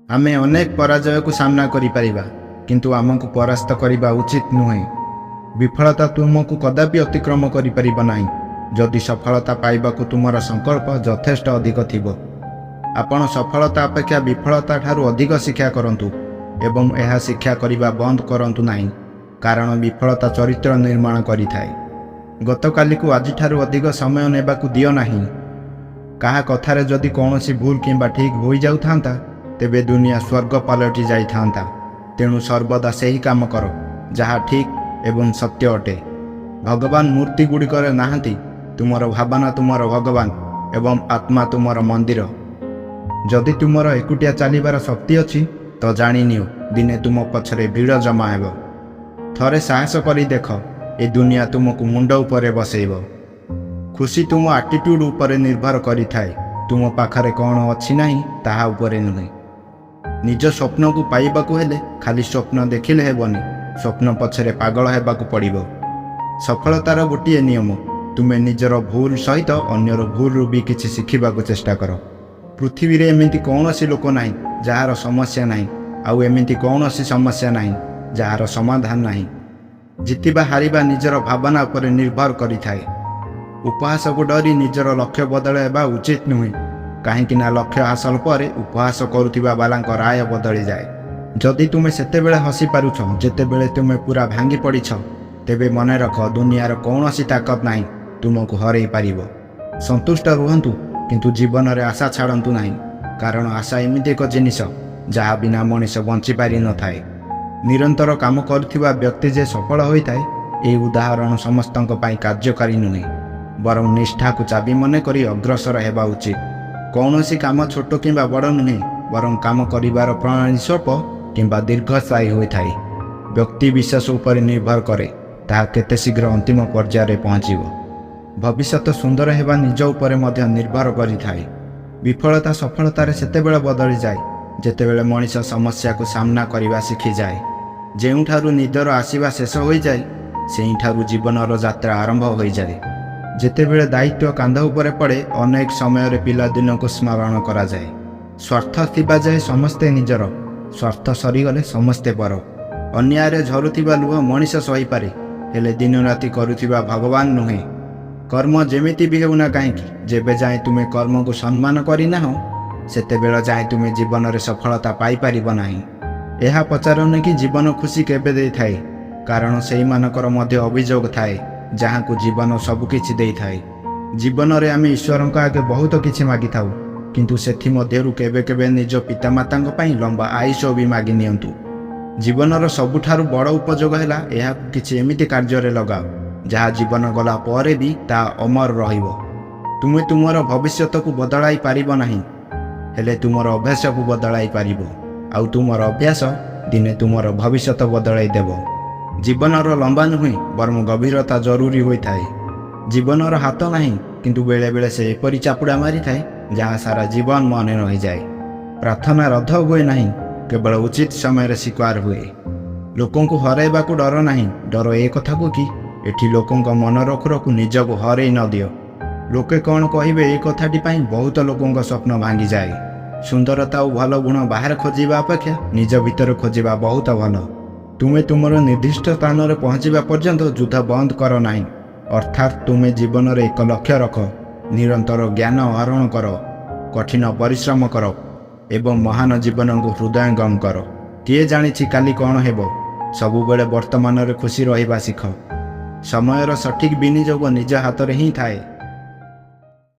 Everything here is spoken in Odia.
ଆମେ ଅନେକ ପରାଜୟକୁ ସାମ୍ନା କରିପାରିବା, କିନ୍ତୁ ଆମକୁ ପରାସ୍ତ କରିବା ଉଚିତ ନୁହେଁ। ବିଫଳତା ତୁମକୁ କଦାପି ଅତିକ୍ରମ କରିପାରିବ ନାହିଁ, ଯଦି ସଫଳତା ପାଇବାକୁ ତୁମର ସଂକଳ୍ପ ଯଥେଷ୍ଟ ଅଧିକ ଥିବ। ଆପଣ ସଫଳତା ଅପେକ୍ଷା ବିଫଳତା ଠାରୁ ଅଧିକ ଶିକ୍ଷା କରନ୍ତୁ ଏବଂ ଏହା ଶିକ୍ଷା କରିବା ବନ୍ଦ କରନ୍ତୁ ନାହିଁ, କାରଣ ବିଫଳତା ଚରିତ୍ର ନିର୍ମାଣ କରିଥାଏ। ଗତକାଲିକୁ ଆଜିଠାରୁ ଅଧିକ ସମୟ ନେବାକୁ ଦିଅ ନାହିଁ। କାହା କଥାରେ ଯଦି କୌଣସି ଭୁଲ କିମ୍ବା ଠିକ୍ ହୋଇଯାଉଥାନ୍ତା, ତେବେ ଦୁନିଆ ସ୍ୱର୍ଗ ପାଲଟି ଯାଇଥାନ୍ତା। ତେଣୁ ସର୍ବଦା ସେହି କାମ କର ଯାହା ଠିକ୍ ଏବଂ ସତ୍ୟ ଅଟେ। ଭଗବାନ ମୂର୍ତ୍ତି ଗୁଡ଼ିକରେ ନାହାନ୍ତି। ତୁମର ଭାବନା ତୁମର ଭଗବାନ ଏବଂ ଆତ୍ମା ତୁମର ମନ୍ଦିର। ଯଦି ତୁମର ଏକୁଟିଆ ଚାଲିବାର ଶକ୍ତି ଅଛି, ତ ଜାଣିନିଅ, ଦିନେ ତୁମ ପଛରେ ଭିଡ଼ ଜମା ହେବ। ଥରେ ସାହସ କରି ଦେଖ, ଏ ଦୁନିଆ ତୁମକୁ ମୁଣ୍ଡ ଉପରେ ବସେଇବ। ଖୁସି ତୁମ ଆଟିଟ୍ୟୁଡ୍ ଉପରେ ନିର୍ଭର କରିଥାଏ, ତୁମ ପାଖରେ କ'ଣ ଅଛି ନାହିଁ ତାହା ଉପରେ ନୁହେଁ। ନିଜ ସ୍ୱପ୍ନକୁ ପାଇବାକୁ ହେଲେ ଖାଲି ସ୍ୱପ୍ନ ଦେଖିଲେ ହେବନି, ସ୍ୱପ୍ନ ପଛରେ ପାଗଳ ହେବାକୁ ପଡ଼ିବ। ସଫଳତାର ଗୋଟିଏ ନିୟମ, ତୁମେ ନିଜର ଭୁଲ ସହିତ ଅନ୍ୟର ଭୁଲରୁ ବି କିଛି ଶିଖିବାକୁ ଚେଷ୍ଟା କର। ପୃଥିବୀରେ ଏମିତି କୌଣସି ଲୋକ ନାହିଁ ଯାହାର ସମସ୍ୟା ନାହିଁ, ଆଉ ଏମିତି କୌଣସି ସମସ୍ୟା ନାହିଁ ଯାହାର ସମାଧାନ ନାହିଁ। ଜିତିବା ହାରିବା ନିଜର ଭାବନା ଉପରେ ନିର୍ଭର କରିଥାଏ। ଉପହାସକୁ ଡରି ନିଜର ଲକ୍ଷ୍ୟ ବଦଳାଇବା ଉଚିତ ନୁହେଁ, କାହିଁକି ନା ଲକ୍ଷ୍ୟ ହାସଲ ପରେ ଉପହାସ କରୁଥିବା ବାଲାଙ୍କ ରାୟ ବଦଳିଯାଏ। ଯଦି ତୁମେ ସେତେବେଳେ ହସି ପାରୁଛ ଯେତେବେଳେ ତୁମେ ପୁରା ଭାଙ୍ଗି ପଡ଼ିଛ, ତେବେ ମନେ ରଖ, ଦୁନିଆର କୌଣସି ତାକତ ନାହିଁ ତୁମକୁ ହରେଇ ପାରିବ। ସନ୍ତୁଷ୍ଟ ରୁହନ୍ତୁ, କିନ୍ତୁ ଜୀବନରେ ଆଶା ଛାଡ଼ନ୍ତୁ ନାହିଁ, କାରଣ ଆଶା ଏମିତି ଏକ ଜିନିଷ ଯାହା ବିନା ମଣିଷ ବଞ୍ଚିପାରିନଥାଏ। ନିରନ୍ତର କାମ କରୁଥିବା ବ୍ୟକ୍ତି ଯେ ସଫଳ ହୋଇଥାଏ, ଏହି ଉଦାହରଣ ସମସ୍ତଙ୍କ ପାଇଁ କାର୍ଯ୍ୟକାରୀ ନୁହେଁ। ବରଂ ନିଷ୍ଠାକୁ ଚାବି ମନେକରି ଅଗ୍ରସର ହେବା ଉଚିତ। କୌଣସି କାମ ଛୋଟ କିମ୍ବା ବଡ଼ ନୁହେଁ, ବରଂ କାମ କରିବାର ପ୍ରଣାଳୀ ସ୍ୱଳ୍ପ କିମ୍ବା ଦୀର୍ଘସ୍ଥାୟୀ ହୋଇଥାଏ। ବ୍ୟକ୍ତି ବିଶେଷ ଉପରେ ନିର୍ଭର କରେ ତାହା କେତେ ଶୀଘ୍ର ଅନ୍ତିମ ପର୍ଯ୍ୟାୟରେ ପହଞ୍ଚିବ। ଭବିଷ୍ୟତ ସୁନ୍ଦର ହେବା ନିଜ ଉପରେ ମଧ୍ୟ ନିର୍ଭର କରିଥାଏ। ବିଫଳତା ସଫଳତାରେ ସେତେବେଳେ ବଦଳିଯାଏ, ଯେତେବେଳେ ମଣିଷ ସମସ୍ୟାକୁ ସାମ୍ନା କରିବା ଶିଖିଯାଏ। ଯେଉଁଠାରୁ ନିଦର ଆସିବା ଶେଷ ହୋଇଯାଏ, ସେଇଠାରୁ ଜୀବନର ଯାତ୍ରା ଆରମ୍ଭ ହୋଇଯାଏ। ଯେତେବେଳେ ଦାୟିତ୍ୱ କାନ୍ଧ ଉପରେ ପଡ଼େ, ଅନେକ ସମୟରେ ପିଲାଦିନକୁ ସ୍ମରଣ କରାଯାଏ। ସ୍ୱାର୍ଥ ଥିବା ଯାଏ ସମସ୍ତେ ନିଜର, ସ୍ୱାର୍ଥ ସରିଗଲେ ସମସ୍ତେ ପର। ଅନ୍ୟାୟରେ ଝରୁଥିବା ଲୁହ ମଣିଷ ସହିପାରେ, ହେଲେ ଦିନରାତି କରୁଥିବା ଭଗବାନ ନୁହେଁ। କର୍ମ ଯେମିତି ବି ହେଉନା କାହିଁକି, ଯେବେ ଯାଏଁ ତୁମେ କର୍ମକୁ ସମ୍ମାନ କରିନାହଁ, ସେତେବେଳ ଯାଏଁ ତୁମେ ଜୀବନରେ ସଫଳତା ପାଇପାରିବ ନାହିଁ। ଏହା ପଚାରନି କି ଜୀବନ ଖୁସି କେବେ ଦେଇଥାଏ, କାରଣ ସେଇମାନଙ୍କର ମଧ୍ୟ ଅଭିଯୋଗ ଥାଏ ଯାହାକୁ ଜୀବନ ସବୁକିଛି ଦେଇଥାଏ। ଜୀବନରେ ଆମେ ଈଶ୍ୱରଙ୍କ ଆଗେ ବହୁତ କିଛି ମାଗିଥାଉ, କିନ୍ତୁ ସେଥିମଧ୍ୟରୁ କେବେ କେବେ ନିଜ ପିତାମାତାଙ୍କ ପାଇଁ ଲମ୍ବା ଆୟୁଷ ବି ମାଗି ନିଅନ୍ତୁ। ଜୀବନର ସବୁଠାରୁ ବଡ଼ ଉପଯୋଗ ହେଲା, ଏହାକୁ କିଛି ଏମିତି କାର୍ଯ୍ୟରେ ଲଗାଅ ଯାହା ଜୀବନ ଗଲା ପରେ ବି ତାହା ଅମର ରହିବ। ତୁମେ ତୁମର ଭବିଷ୍ୟତକୁ ବଦଳାଇ ପାରିବ ନାହିଁ, ହେଲେ ତୁମର ଅଭ୍ୟାସକୁ ବଦଳାଇ ପାରିବ, ଆଉ ତୁମର ଅଭ୍ୟାସ ଦିନେ ତୁମର ଭବିଷ୍ୟତ ବଦଳାଇ ଦେବ। ଜୀବନର ଲମ୍ବା ନୁହେଁ, ବରଂ ଗଭୀରତା ଜରୁରୀ ହୋଇଥାଏ। ଜୀବନର ହାତ ନାହିଁ, କିନ୍ତୁ ବେଳେବେଳେ ସେ ଏପରି ଚାପୁଡ଼ା ମାରିଥାଏ ଯାହା ସାରା ଜୀବନ ମନେ ରହିଯାଏ। ପ୍ରାର୍ଥନା ରଦ୍ଦ ହୁଏ ନାହିଁ, କେବଳ ଉଚିତ ସମୟରେ ସ୍ୱୀକାର ହୁଏ। ଲୋକଙ୍କୁ ହରାଇବାକୁ ଡର ନାହିଁ, ଡର ଏ କଥାକୁ କି ଏଠି ଲୋକଙ୍କ ମନ ରଖୁ ରଖୁ ନିଜକୁ ହରେଇ ନ ଦିଅ। ଲୋକେ କ'ଣ କହିବେ, ଏ କଥାଟି ପାଇଁ ବହୁତ ଲୋକଙ୍କ ସ୍ୱପ୍ନ ଭାଙ୍ଗିଯାଏ। ସୁନ୍ଦରତା ଓ ଭଲ ଗୁଣ ବାହାରେ ଖୋଜିବା ଅପେକ୍ଷା ନିଜ ଭିତରେ ଖୋଜିବା ବହୁତ ଭଲ। ତୁମେ ତୁମର ନିର୍ଦ୍ଦିଷ୍ଟ ସ୍ଥାନରେ ପହଞ୍ଚିବା ପର୍ଯ୍ୟନ୍ତ ଯୁଦ୍ଧ ବନ୍ଦ କର ନାହିଁ। ଅର୍ଥାତ୍ ତୁମେ ଜୀବନରେ ଏକ ଲକ୍ଷ୍ୟ ରଖ, ନିରନ୍ତର ଜ୍ଞାନ ଆହରଣ କର, କଠିନ ପରିଶ୍ରମ କର ଏବଂ ମହାନ ଜୀବନକୁ ହୃଦୟଙ୍ଗମ କର। କିଏ ଜାଣିଛି କାଲି କ'ଣ ହେବ? ସବୁବେଳେ ବର୍ତ୍ତମାନରେ ଖୁସି ରହିବା ଶିଖ। ସମୟର ସଠିକ୍ ବିନିଯୋଗ ନିଜ ହାତରେ ହିଁ ଥାଏ।